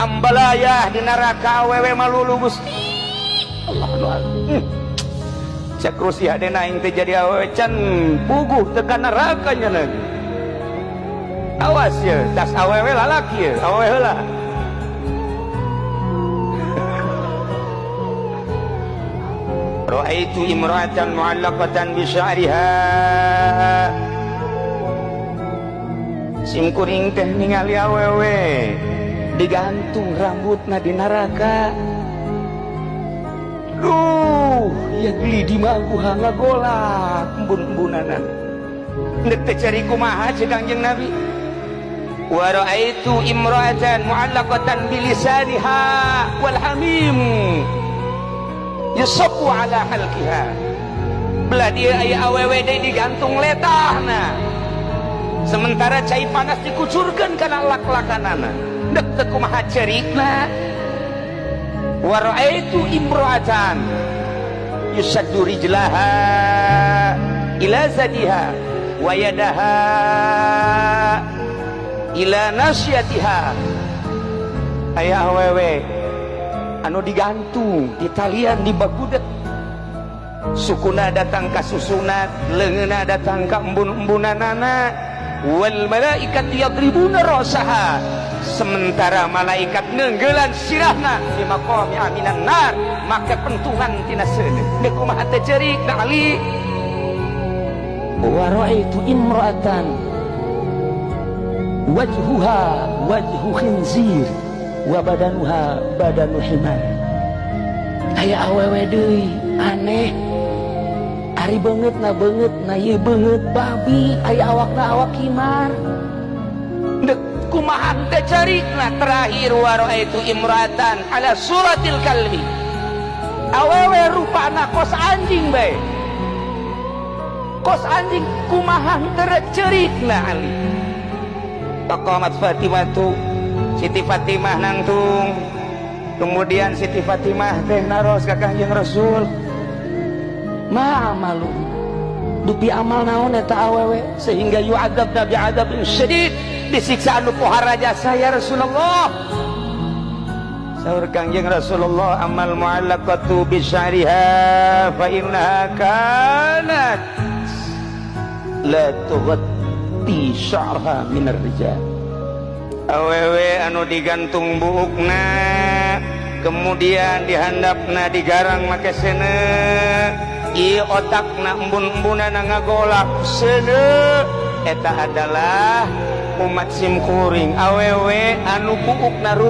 Ambalayah di neraka awewe malulu Gusti Allah nu agung. Cek rusi hadena aing teh jadi awewe can puguh teu ka neraka nya lagi. Awas ya, tas awewe lalaki ya, awewe heula. Ra'aitu imra'atan mu'allaqatan bi sya'riha. Sim kuring teh ningali awewe digantung rambutna di neraka. Duh, ya geli di maguha ngagolak embun-embunanan. Ndek teh cari kumaha cek Kangjeng Nabi. Wa ra'aitu imra'atan mu'allaqatan bilisaniha wal hamim yusabbu ala halqiha. Belah dia aya awewe deui digantung letahna. Sementara cai panas dikucurkeun kana lak-lakanana. Ndek teh kumaha cerikna. Wa ra'aitu imra'atan yusaddu rijlaha ila zadiha wa yadaha ila nasyatiha. Aya awewe anu digantung di talian di bagudet, sukuna datang ka susunat, leungeuna datang ka embun-embunanana. Wal malaikat yadribuna ra'saha, sementara malaikat nenggelan sirahna di maqami aminan nar, maka pentungan tina seuneu. Deuk kumaha teh ceurik na Ali. Wa ra'aitu imra'atan wajhuha wajhu khinzir wa badanuha badanu himar. Aya awewe deui aneh, ari beungeut na beungeut na ieu beungeut babi, aya awakna awak himar. Deuk kumaha teh carikna. Terakhir wa ra'aitu imra'atan ala suratil kalbi, awewe rupana kos anjing bae, kos anjing kumaha teu cerikna Ali. Faqamat Fatimatu, Siti Fatimah nangtung. Kemudian Siti Fatimah teh naros ka Kangjeng Rasul, ma amalu, dupi amal naon eta awewe sehingga yu'adzab nabi adzabin syadid, disiksa anu pohara jasa ya Rasulullah. Saur Kangjeng Rasulullah, amal mu'allaqatu bi sya'riha fa innaha kanat la tughatti sya'raha minar rijal. Awewe anu digantung buukna, kemudian dihandapna digarang make seuneu, ieu otakna embun-embunana ngagolak seuneu, eta adalah umat simkuring awewe anu buukna.